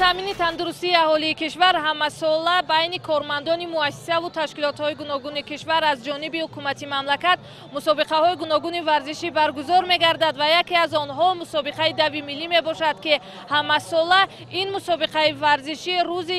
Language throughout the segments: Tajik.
Таъмини тандурустии аҳолии кишвар ҳамасола байни кормандони муассисаву ташкилотҳои гуногуни кишвар аз ҷониби ҳукумати мамлакат мусобиқаҳои гуногуни варзишӣ баргузор мегардад ва яке аз онҳо мусобиқаи дави миллӣ мебошад, ки ҳамасола ин мусобиқаи варзишӣ рӯзи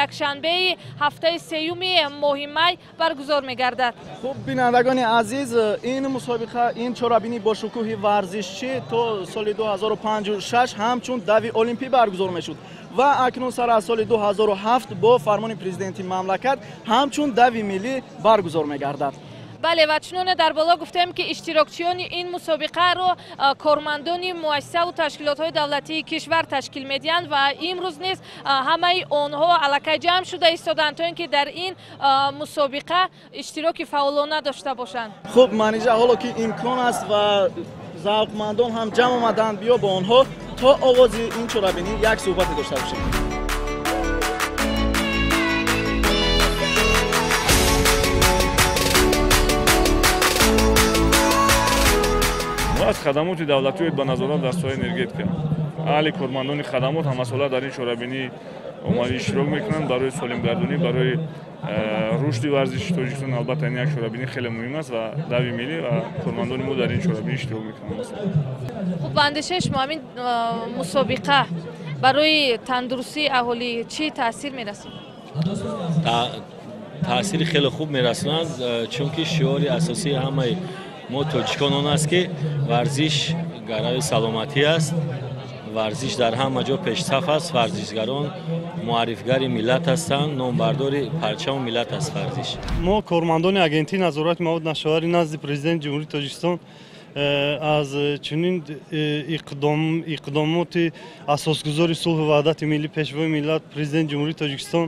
якшанбеи ҳафтаи сеюми моҳи май баргузор мегардад. Хуб, бинандагони азиз, ин мусобиқа, ин чорабинӣ бо шукӯҳи варзишӣ то соли 2056 ҳамчун дави олимпӣ баргузор мешуд ва акнун сар аз соли 2007 бо фармони президенти мамлакат ҳамчун дави миллӣ баргузор мегардад. Бале, ва чуноне дар боло гуфтем, ки иштирокчиёни ин мусобиқаро кормандони муассисаву ташкилотҳои давлатии кишвар ташкил медиҳанд ва имрӯз низ ҳамаи онҳо аллакай ҷамъ шуда истоданд, то ин ки дар ин мусобиқа иштироки фаъолона дошта бошанд. Хуб, Манижа, ҳоло ки имкон аст ва завқмандон ҳам ҷамъ омаданд, биё бо онҳо то оғози ин чорабинӣ як суҳбате дошта бошем. Аз хадамоти давлатӣ ба назорат дар соҳаи энергетика аҳли кормандони хадамот ҳамасола дар ин чорабинӣ омадӣ иштирок мекунанд барои солимгардонӣ, барои рушди варзиши Тоҷикистон. Албатта, ин як чорабинӣ хеле муҳим аст ва дави миллӣ ва кормандони мо дар ин чорабинӣ иштирок мекунанд. Хуб, ба андешаи шумо ҳамин мусобиқа барои тандурустии аҳолӣ чӣ таъсир мерасонад? Таъсири хеле хуб мерасонад, чунки шиори асосии ҳамаи мо тоҷикон он аст, ки варзиш гарави саломатӣ аст. Варзиш дар ҳама ҷо пешсаф аст. Варзишгарон муаррифгари миллат ҳастанд, номбардори парчаму миллат аст варзиш. Мо кормандони агентии назорати маводи нашъаовари назди президенти Ҷумҳурии Тоҷикистон аз чунин иқдомоти асосгузори сулҳу ваҳдати миллӣ, пешвои миллат, президенти Ҷумҳурии Тоҷикистон,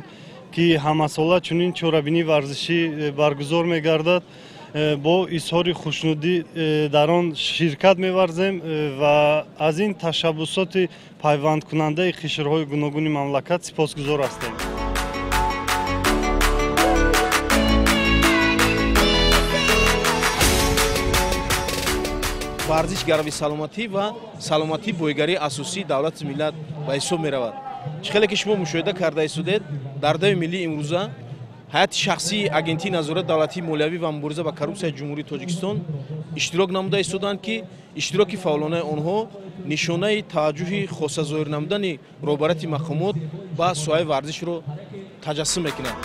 ки ҳамасола чунин чорабинии варзишӣ баргузор мегардад, бо изҳори хушнудӣ дар он ширкат меварзем ва аз ин ташаббусоти пайвандкунандаи қишрҳои гуногуни мамлакат сипосгузор ҳастем. Варзиш гарави саломатӣ ва саломатӣ бойгарии асосии давлати миллат ба ҳисоб меравад. Чӣ хеле ки шумо мушоҳида карда истодед, дар дави миллии имрӯза ҳайати шахсии агентии назорати давлатии молиявӣ ва мубориза ба коррупсияи Ҷумҳурии Тоҷикистон иштирок намуда истоданд, ки иштироки фаъолонаи онҳо нишонаи таваҷҷӯҳи хоса зоҳир намудани роҳбарияти мақомот ба соҳаи варзишро таҷассум мекунад.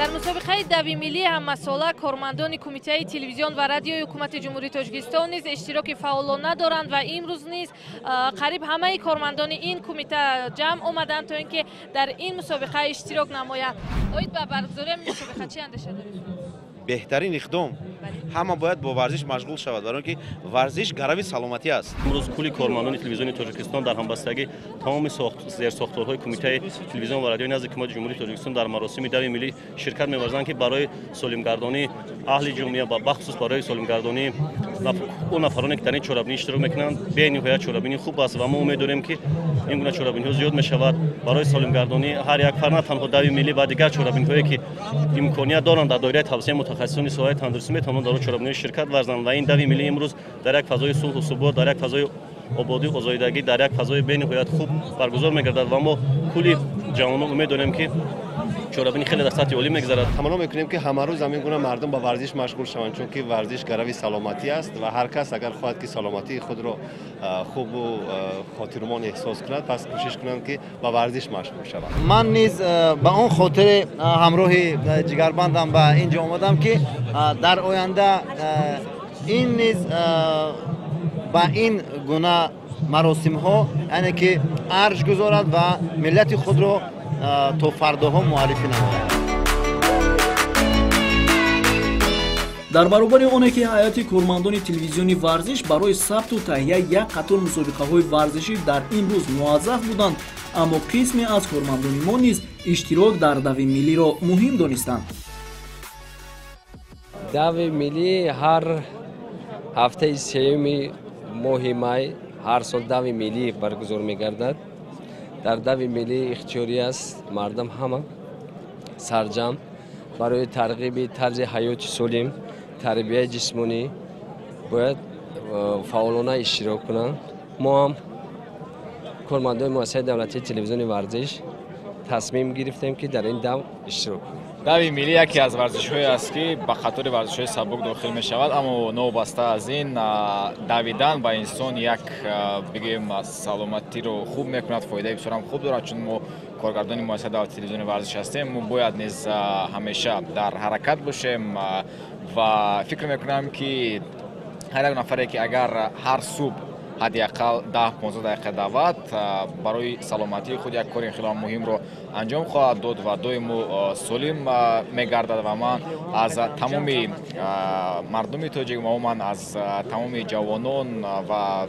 Дар мусобиқаи дави миллӣ ҳамасола кормандони кумитаи телевизион ва радиои ҳукумати Ҷумҳурии Тоҷикистон низ иштироки фаъолона доранд ва имрӯз низ қариб ҳамаи кормандони ин кумита ҷамъ омаданд, то ин ки дар ин мусобиқа иштирок намоянд. Оид ба баргузории мусобиқа чӣ андеша доред? Беҳтарин иқдом. Ҳама бояд бо варзиш машғул шавад, барои он ки варзиш гарави саломатӣ аст. Имрӯз кулли кормандони телевизиони Тоҷикистон дар ҳамбастагӣ тамоми зерсохторҳои кумитаи телевизион ва радиои назди ҳукумати Ҷумҳурии Тоҷикистон дар маросими дави миллӣ ширкат меварзанд, ки барои солимгардонии аҳли ҷомеа ва бахусус барои солимгардонии он нафароне, ки дар ин чорабинӣ иштирок мекунанд, бениҳоят чорабинии хуб аст ва мо умед дорем, ки ин гуна чорабиниҳо зиёд мешавад барои солимгардонии ҳар як фард, на танҳо дави миллӣ ва дигар чорабиниҳое, ки имконият доранд дар доираи тавсияи мутахассисони соҳаи тандурустӣ метавонанд дар он чорабиниҳо ширкат варзанд. Ва ин дави миллӣ имрӯз дар як фазои сулҳу субот, дар як фазои ободию озоидагӣ, дар як фазои бениҳоят хуб баргузор мегардад ва мо кулли ҷавонон умед дорем, ки чорабинӣ хеле дар сатҳи олӣ мегузарад. Таманно мекунем, ки ҳамарӯз ҳамин гуна мардум ба варзиш машғул шаванд, чунки варзиш гарави саломатӣ аст ва ҳар кас агар хоҳад, ки саломатии худро хубу хотирмон эҳсос кунад, пас кӯшиш кунанд, ки ба варзиш машғул шаванд. Ман низ ба он хотире ҳамроҳи ҷигарбандам ба ин ҷо омадам, ки дар оянда ин низ ба ин гуна маросимҳо, яъне ки арҷ гузорад ва миллати худро то фардоҳо муаррифӣ намояд. Дар баробари оне ки ҳайати кормандони телевизиони варзиш барои сабту таҳияи як қатор мусобиқаҳои варзишӣ дар ин рӯз муаззаф буданд, аммо қисме аз кормандони мо низ иштирок дар дави миллиро муҳим донистанд. Дави миллӣ ҳар ҳафтаи сеюми моҳи май ҳар сол дави миллӣ баргузор мегардад. Дар дави миллӣ ихтиёрӣ аст, мардум ҳама сарҷамъ Барои тарғиби тарзи ҳаёти солим, тарбияи ҷисмонӣ бояд фаъолона иштирок кунанд. Мо ҳам кормандони муассисаи давлатии телевизиони варзиш тасмим гирифтем, ки дар ин дав иштирок кунем. Дави миллӣ яке аз варзишҳое аст, ки ба қатори варзишҳои сабук дохил мешавад, аммо новобаста аз ин давидан ба инсон як бигӯем саломатиро хуб мекунад, фоидаи бисёрам хуб дорад. Чун мо коргардони муассисаи давлати телевизиони варзиш ҳастем, мо бояд низ ҳамеша дар ҳаракат бошем ва фикр мекунам, ки ҳар як нафаре, ки агар ҳар субҳ ҳадди ақал 10-15 дақиқа давад, барои саломатии худ як кори хеле муҳимро анҷом хоҳад дод ва доимо солим мегардад. Ва ман аз тамоми мардуми тоҷик ва умуман аз тамоми ҷавонон ва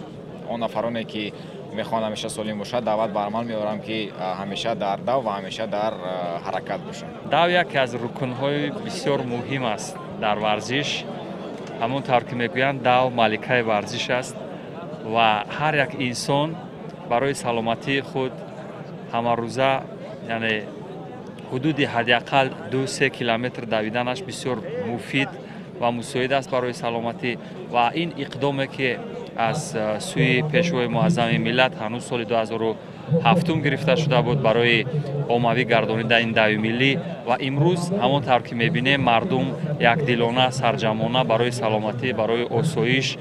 он нафароне, ки мехоҳанд ҳамеша солим бошад, даъват ба амал меорам, ки ҳамеша дар дав ва ҳамеша дар ҳаракат бошанд. Дав яке аз рукнҳои бисёр муҳим аст дар варзиш. Ҳамон тавр ки мегӯянд, дав маликаи варзиш аст ва ҳар як инсон барои саломатии худ ҳамарӯза, яъне ҳудуди ҳадди ақал 2-3 километр давиданаш бисёр муфид ва мусоид аст барои саломатӣ. Ва ин иқдоме, ки аз сӯи пешвои муаззами миллат ҳанӯз соли 2007 гирифта шуда буд барои оммавӣ гардонидани ин дави миллӣ, ва имрӯз ҳамон тавр ки мебинем, мардум якдилона, сарҷамона барои саломатӣ, барои осоиш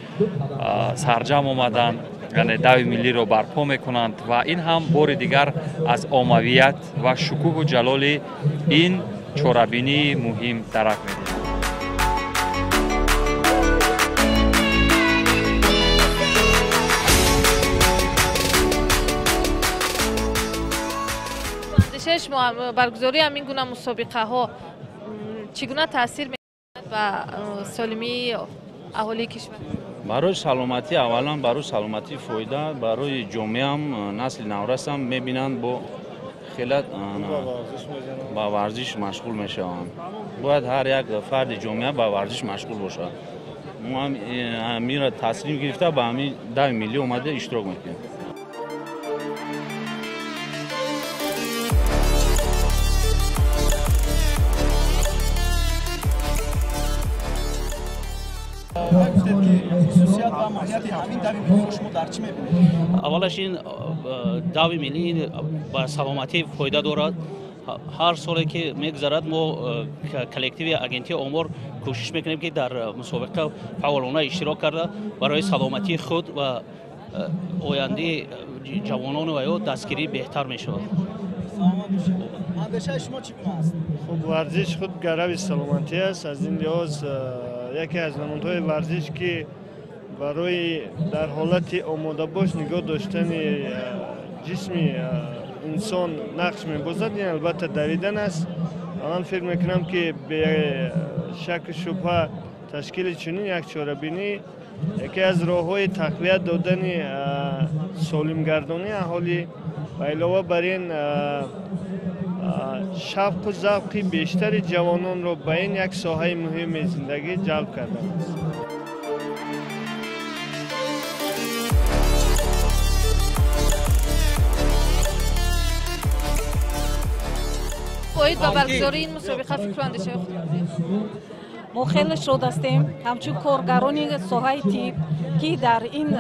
сарҷам омаданд, яъне дави миллиро барпо мекунанд. Ва ин ҳам бори дигар аз оммавият ва шукӯҳу ҷалоли ин чорабинии муҳим дарак медиҳад. Баргузории ҳамин гуна мусобиқаҳо чӣ гуна таъсир мекунад ба солимии аҳолии кишвар? Барои саломатӣ, аввалан барои саломатӣ фоида, барои ҷомеаам, насли наврасам мебинанд, бо хеле ба варзиш машғул мешаванд. Бояд ҳар як фарди ҷомеа ба варзиш машғул бошад. Мо ҳам ҳаминро таслим гирифта ба ҳамин дави миллӣ омада иштирок мекунем. Гуфтед, ки хусусият ва моҳияти ҳамин дави миллиро шумо дар чӣ мебинед? Аввалаш ин дави миллӣ ба саломатӣ фоида дорад. Ҳар соле ки мегузарад, мо коллективи агентии омор кӯшиш мекунем, ки дар мусобиқа фаъолона иштирок карда барои саломатии худ ва ояндаи ҷавонону ва ё дастгирӣ беҳтар мешавад. Андешаи шумо чӣ гуна аст? Хуб, варзиш худ гарави саломатӣ аст. Аз ин лиҳоз яке аз намудҳои варзиш, ки барои дар ҳолати омодабош нигоҳ доштани ҷисми инсон нақш мебозад, ин албатта давидан аст. Ва ман фикр мекунам, ки бе шаку шубҳа ташкили чунин як чорабинӣ яке аз роҳҳои тақвият додани солимгардонии аҳолӣ ва илова бар ин шавқу завқи бештари ҷавононро ба ин як соҳаи муҳими зиндагӣ ҷалб кардан аст. Оид ба баргузории ин мусобиқа фикру андешаи худ? Мо хеле шод ҳастем, ҳамчун коргарони соҳаи тиб, ки дар ин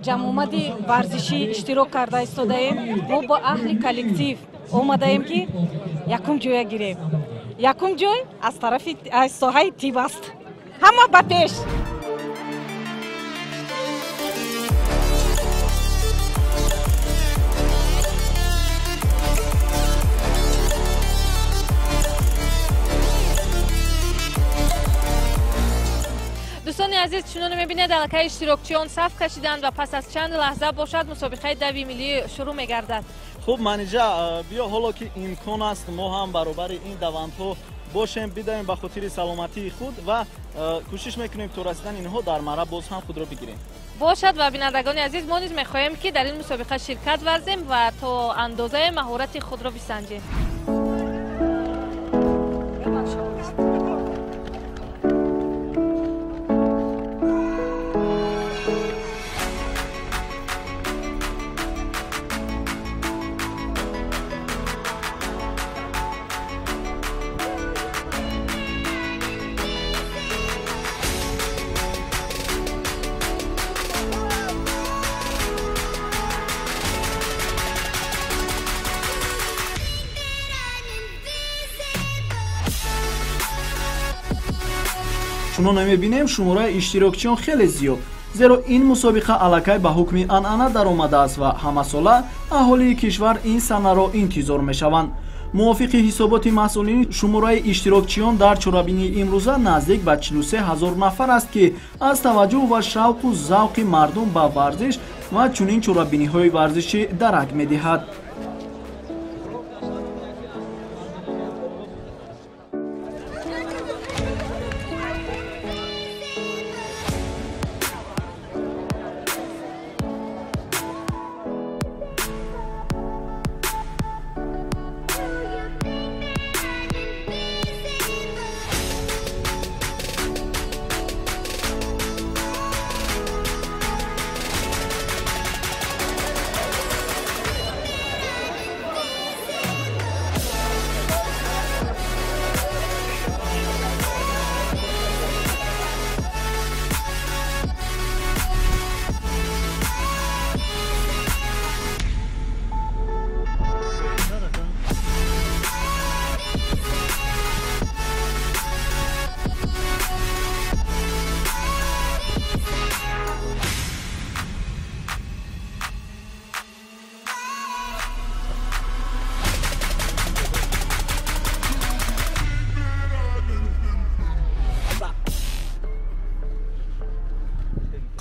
ҷамъомади варзишӣ иштирок карда истодаем. Мо бо аҳли коллектив омадаем, ки якум ҷоя гирем. Якум ҷой аз тарафи аз соҳаи тиб аст. Ҳама ба пеш! Дӯстони азиз, чуноне мебинед, аллакай иштирокчиён саф кашиданд ва пас аз чанд лаҳза бошад, мусобиқаи дави миллӣ шурӯъ мегардад. Хуб, Манижа, биё, ҳоло ки имкон аст, мо ҳам баробари ин давандҳо бошем, бидаем ба хотири саломатии худ ва кӯшиш мекунем то расидани инҳо дар мара боз ҳам худро бигирем. Бошад. Ва бинандагони азиз, мо низ мехоҳем, ки дар ин мусобиқа ширкат варзем ва то андозаи маҳорати худро бисанҷем. Чунон мебинем, шумораи иштирокчиён хеле зиёд, зеро ин мусобиқа аллакай ба ҳукми анъана даромадааст ва ҳамасола аҳолии кишвар ин санаро интизор мешаванд. Мувофиқи ҳисоботи масъулин, шумораи иштирокчиён дар чорабинии имрӯза наздик ба 43 ҳазор нафар аст, ки аз таваҷҷӯҳ ва шавқу завқи мардум ба варзиш ва чунин чорабиниҳои варзишӣ дарак медиҳад.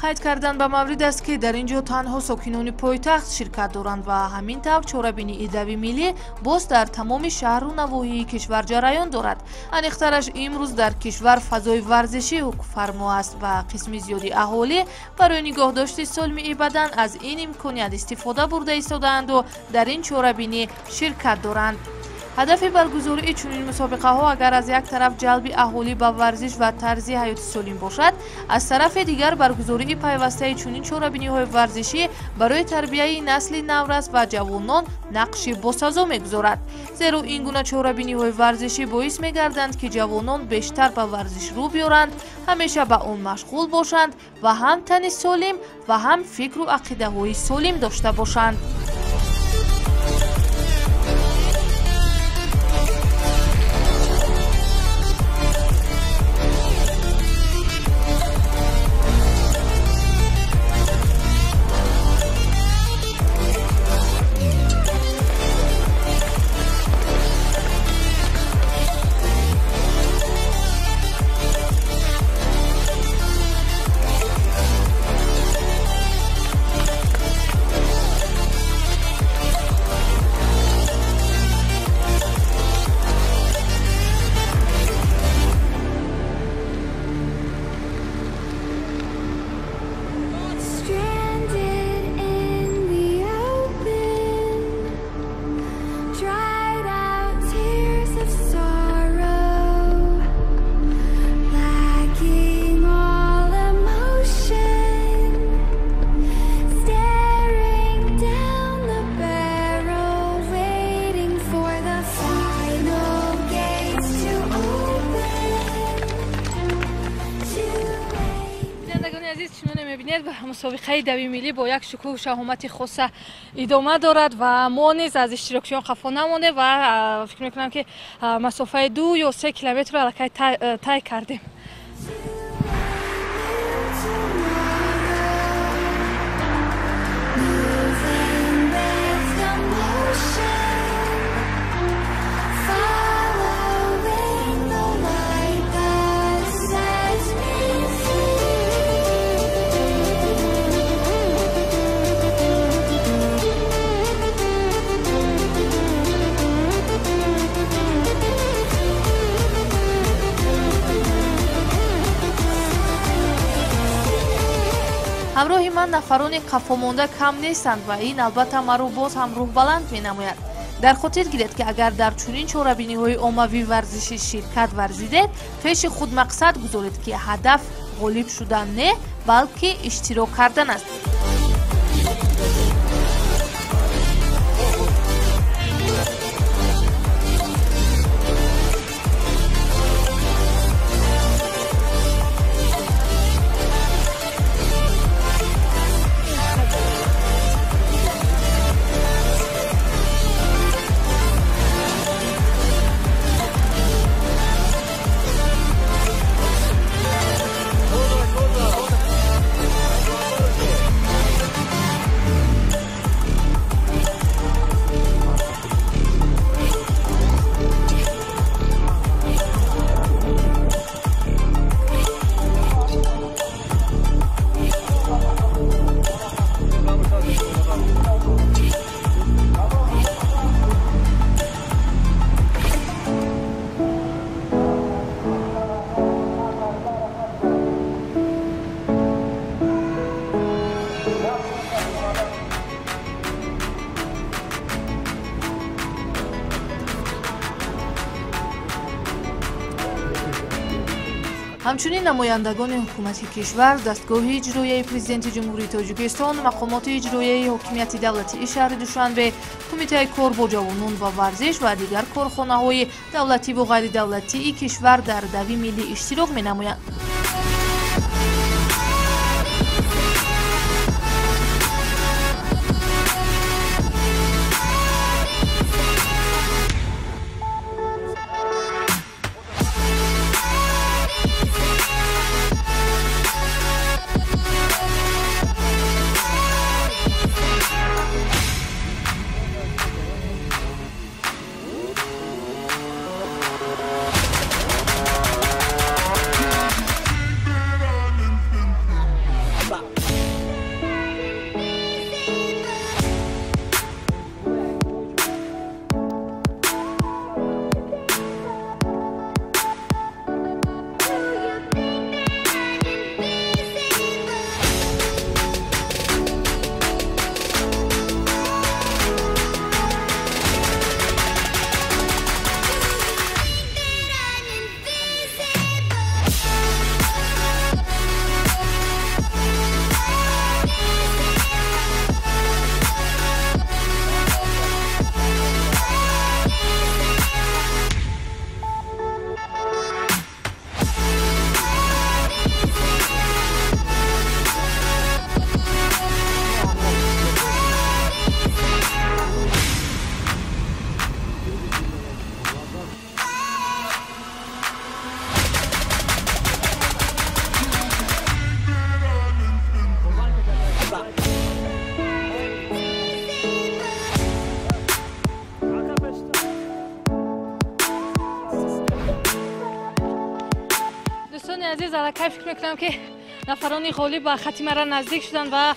Қайд кардан ба маврид аст, ки дар ин ҷо танҳо сокинони пойтахт ширкат доранд ва ҳамин тавр чорабинии дави миллӣ боз дар тамоми шаҳру навоҳии кишвар ҷараён дорад. Аниқтараш, имрӯз дар кишвар фазои варзишӣ ҳукмфармо аст ва қисми зиёди аҳолӣ барои нигоҳдошти солимии бадан аз ин имконият истифода бурда истодаанду дар ин чорабинӣ ширкат доранд. Ҳадафи баргузории чунин мусобиқаҳо агар аз як тараф ҷалби аҳолӣ ба варзиш ва тарзи ҳаёти солим бошад, аз тарафи дигар баргузории пайвастаи чунин чорабиниҳои варзишӣ барои тарбияи насли наврас ва ҷавонон нақши босазо мегузорад. Зеро ин гуна чорабиниҳои варзишӣ боис мегарданд, ки ҷавонон бештар ба варзиш рӯ биёранд, ҳамеша ба он машғул бошанд ва ҳам тани солим ва ҳам фикру ақидаҳои солим дошта бошанд. Мусобиқаи дави миллӣ бо як шукӯҳу шаҳомати хоса идома дорад ва мо низ аз иштирокчиён қафо намондем ва фикр мекунам, ки масофаи 2 ё 3 километрро аллакай тай кардем. Ҳамроҳи ман нафарони қафомонда кам нестанд ва ин албатта маро боз ҳам рӯҳбаланд менамояд. Дар хотир гиред, ки агар дар чунин чорабиниҳои оммавӣ варзишӣ ширкат варзидед, пеши худ мақсад гузоред, ки ҳадаф ғолиб шудан не, балки иштирок кардан аст. Ҳамчунин намояндагони ҳукумати кишвар, дастгоҳи иҷроияи Президенти Ҷумҳурии Тоҷикистон, мақомоти иҷроияи ҳокимияти давлатии шаҳри Душанбе, Кумитаи кор бо ҷавонон ва варзиш ва дигар корхонаҳои давлативу ғайридавлатии кишвар дар дави миллӣ иштирок менамоянд. Азиз, аллакай фикр мекунам, ки нафарони ғолиб ба хати мара наздик шуданд ва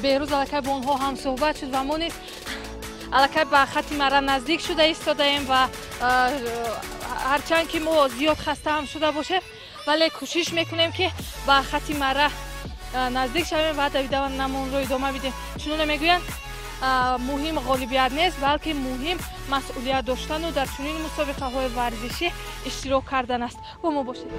Беҳрӯз аллакай бо онҳо ҳам суҳбат шуд ва мо низ аллакай ба хати мара наздик шуда истодаем ва ҳарчанд ки мо зиёд хаста ҳам шуда бошем, вале кӯшиш мекунем, ки ба хати мара наздик шавем ва давиданамонро идома бидем. Чуноне мегӯянд, муҳим ғолибият нест, балки муҳим масъулият доштану дар чунин мусобиқаҳои варзишӣ иштирок кардан аст. Бо мо бошед.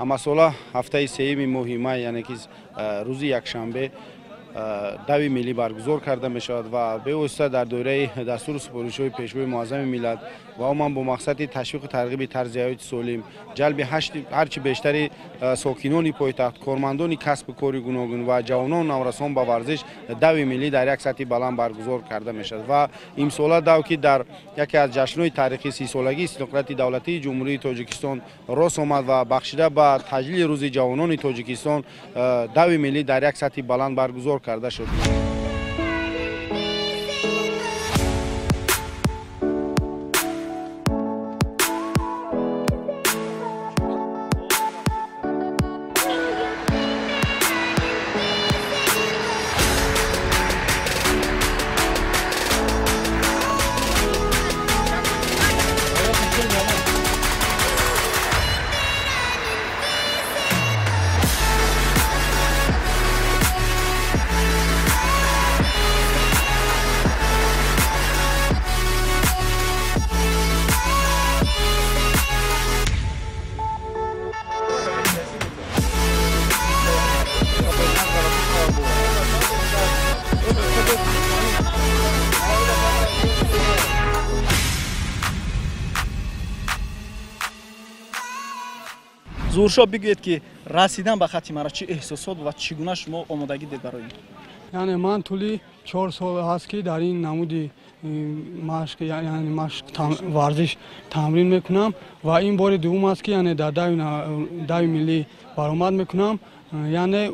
Ҳамасола ҳафтаи сеюми моҳи май, яъне ки рӯзи якшанбе, дави миллӣ баргузор карда мешавад ва бевосита дар доираи дастуру супоришҳои Пешвои муаззами миллат ва умуман бо мақсади ташвиқу тарғиби тарзи ҳаёти солим, ҷалби ҳарчи бештари сокинони пойтахт, кормандони касбу кори гуногун ва ҷавонону наврасон ба варзиш, дави миллӣ дар як сатҳи баланд баргузор карда мешавад. Ва имсола дав, ки дар яке аз ҷашнҳои таърихии 30-солагии истиқлолияти давлатии Ҷумҳурии Тоҷикистон рост омад ва бахшида ба таҷлили Рӯзи ҷавонони Тоҷикистон, дави миллӣ дар як сатҳи баланд баргузор карда шуд. Зуршо, бигӯед, ки расидан ба хати мара чӣ эҳсосот ва чӣ гуна шумо омодагӣ дид барои ин? Яъне ман тӯли 4 сол ҳаст, ки дар ин намуди машқ, яъне машқ, варзиш тамрин мекунам ва ин бори дуввум аст, ки яъне дар дави миллӣ баромад мекунам. Яъне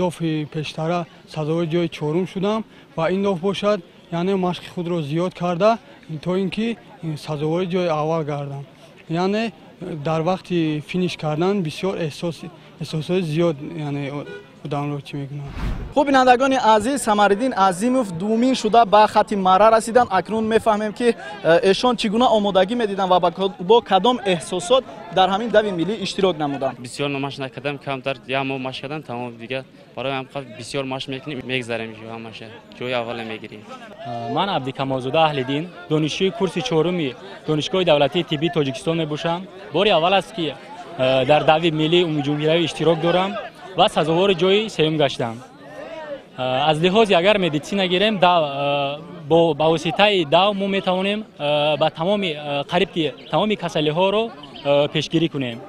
дофи пештара сазовори ҷои чорум шудам ва ин доф бошад, яъне машқи худро зиёд карда, то ин ки сазовори ҷои аввал гардам. Яъне дар вақти финиш кардан бисёр эҳсосоти зиёд, яъне Худамро чӣ мекунам. Хуб, бинандагони азиз, Самариддин Азимов думин шуда ба хати мара расиданд. Акнун мефаҳмем, ки эшон чӣ гуна омодагӣ медиданд ва бо кадом эҳсосот дар ҳамин дави миллӣ иштирок намуданд. Бисёр машқ накардам, камтар як моҳ машқ кардам, тамом. Дигар барои ҳам бисёр машқ мекунем, мегзарем, ҳамаша ҷои аввала мегирем. Ман Абдикамолзода Аҳлиддин, донишҷӯи курси чоруми Донишгоҳи давлатии тиббии Тоҷикистон мебошам. Бори аввал аст, ки дар дави миллии умумиҷумҳуриявӣ иштирок дорам ва сазовори ҷои сеюм гаштам. Аз лиҳози агар медитсина гирем, ба воситаи дав мо метавонем ба тамоми қариб ки тамоми касалиҳоро пешгирӣ кунем.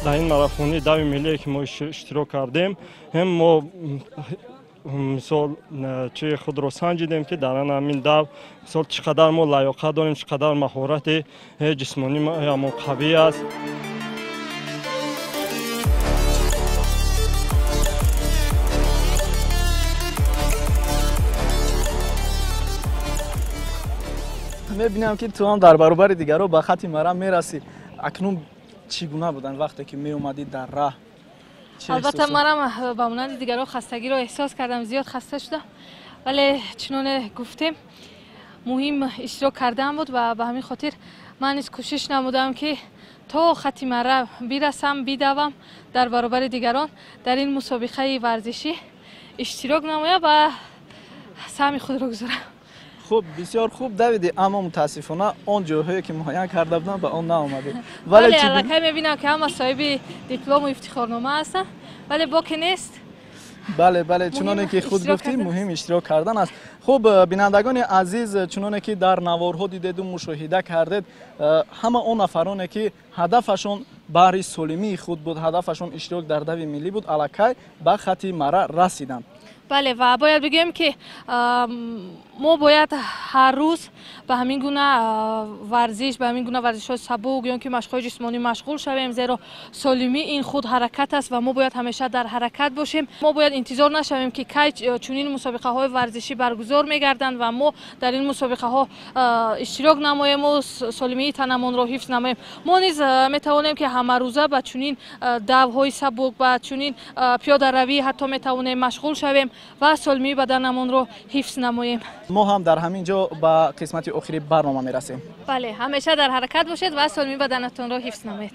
Дар ин марафони дави миллие, ки мо иштирок кардем, ҳам мо мисол чи худро санҷидем, ки дар ҳамин дав мисол чӣ қадар мо лаёқат дорем, чӣ қадар маҳорати ҷисмонии мо қавӣ аст. Мебинам, ки ту ҳам дар баробари дигарро ба хати мара мерасӣ. Акнун чӣ гуна буданд вақте ки меомадӣ дар раҳ? Албатта, манам ба монанди дигарон хастагиро эҳсос кардам, зиёд хаста шудам, вале чуноне гуфтем, муҳим иштирок кардан буд ва ба ҳамин хотир ман низ кӯшиш намудам, ки то хати мара бирасам, бидавам, дар баробари дигарон дар ин мусобиқаи варзишӣ иштирок намоям ва саҳми худро гузорам. Хуб, бисёр хуб давидӣ, аммо мутаассифона он ҷойҳое, ки муайян карда будам, ба он наомадӣ. Вале аллакай мебинам, ки ҳама соҳиби диплому ифтихорнома ҳастанд, вале боке нест. Бале, бале, чуноне ки худ гуфтӣ, муҳим иштирок кардан аст. Хуб, бинандагони азиз, чуноне ки дар наворҳо дидеду мушоҳида кардед, ҳама он нафароне, ки ҳадафашон баҳри солимии худ буд, ҳадафашон иштирок дар дави миллӣ буд, аллакай ба хати мара расиданд. Бале, ва бояд бигӯем, ки мо бояд ҳар рӯз ба ҳамин гуна варзиш, ба ҳамин гуна варзишҳои сабук ё ки машқҳои ҷисмонӣ машғул шавем, зеро солимӣ ин худ ҳаракат аст ва мо бояд ҳамеша дар ҳаракат бошем. Мо бояд интизор нашавем, ки кай чунин мусобиқаҳои варзишӣ баргузор мегарданд ва мо дар ин мусобиқаҳо иштирок намоему солимии танамонро ҳифз намоем. Мо низ метавонем, ки ҳамарӯза ба чунин давҳои сабук, ба чунин пиёдаравӣ ҳатто метавонем машғул шавем ва солимии баданамонро ҳифз намоем. Мо ҳам дар ҳамин ҷо ба қисмати охири барнома мерасем. Бале, ҳамеша дар ҳаракат бошед ва солимии баданатонро ҳифз намоед.